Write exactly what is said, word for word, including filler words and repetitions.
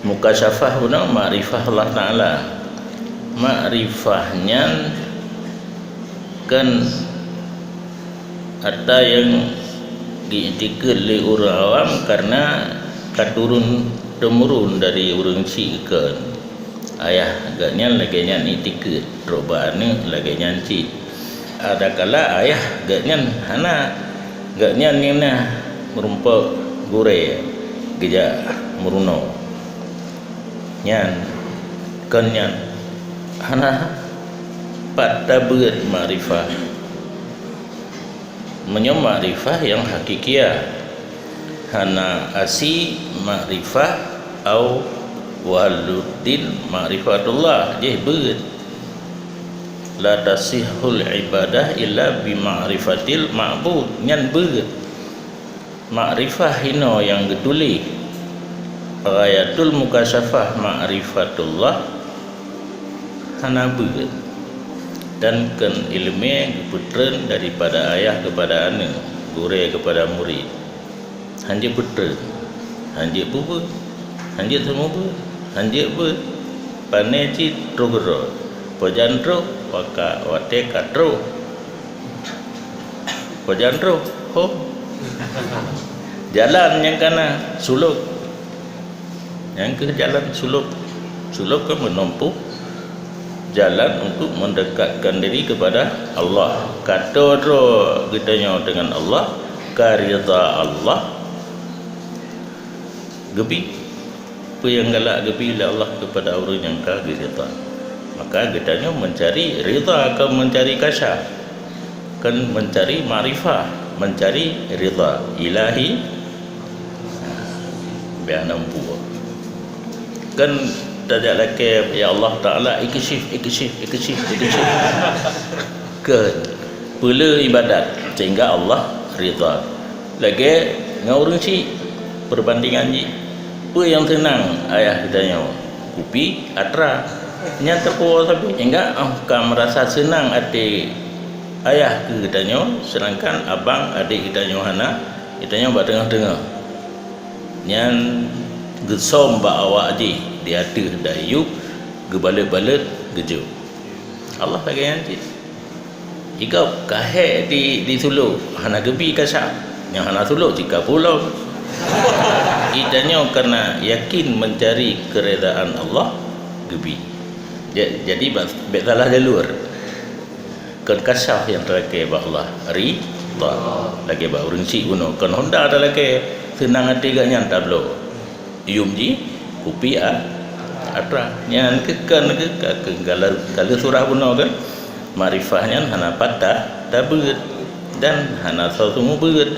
Mukasyafah bunoe makrifah Allah Taala. Makrifah nyan kan ata nyang geuiktikeuet lé ureuëng awam karena ka turun-temurun dari ureuëng chik keu ayah geuh nyan lagée nyan iktikeuet, trok bak aneuëk lagée nyan cit. Adakala ayah geuh nyan hana, geuh nyan nyang na meurumpok gurée geujak meurunoe. Nyan kon nyan hana pat tabeuet makrifah. Meunyoe makrifah nyang hakikiah, hana asi makrifah au waluddin makrifatullah jih beuet. La tasihul ibadah illa bi ma'rifatil ma'bud, nyan beuet. Makrifah hinoe nyang geutuléh, ghayatul mukasyafah makrifatullah, hana beuet. Dan kon iéleumé geupeutreun daripada ayah keupada aneuëk, gurée keupada murit. Hanjeuet peutreun, hanjeuet peubeuet, hanjeuet seumeubeuet, hanjeuet beuet, pané cit troh keudroe, pajan troh, waka watée ka troh, pajan troh, hom. Jalan nyang kana sulok. Nyang keuh jalan sulok. Sulok kan menempuh jalan untuk mendekatkan diri kepada Allah. Ka troh droe geutanyoe dengan Allah, ka ridha Allah. Geubi peue nyang galak geubi lé Allah kepada ureuëng nyang ka geuridha. Maka geutanyoe mencari ridha, kon mencari kasyaf, kon mencari makrifah, mencari ridha ilahi. Biar nampu. Kan tajak lakée, "Ya Allah Taala, iksyif, iksyif, iksyif, iksyif." Kon peuleueh ibadat sehingga Allah ridha. Lagée ngon ureuëng chik, perbandingan jih, peue nyang seunang ayah geutanyoe? Kupi, atra. Nyan teupeue sabe. Hingga oh ka meurasa seunang até ayah keu geutanyoe, seudangkan abang adék geutanyoe hana, geutanyoe bak teungoh-teungoh. Nyan geusöm bak awak jih di ateueh dayueb, geubalot-balot geujok. Allah lagée nyan cit. Igab ka hék di, di sulok, hana geubi kasyaf. Nyang hana sulok cit ka pulang. Geutanyoe karena yakin mencari keridhaan Allah geubi. Ja-, jadi bak, bék salah jalur. Kon kasyaf nyang talakée bak Allah, ridha. Lagée bak ureuëng chik bunoe, kon honda talakée, seunang até geuh nyan tabloe. Yuem jih kupi a-, atra. Nyan keuh kon keuh ka keuh gala-, gala surah bunoe kan. Makrifah nyan hana pat tabeuet dan hana soe seumeubeuet.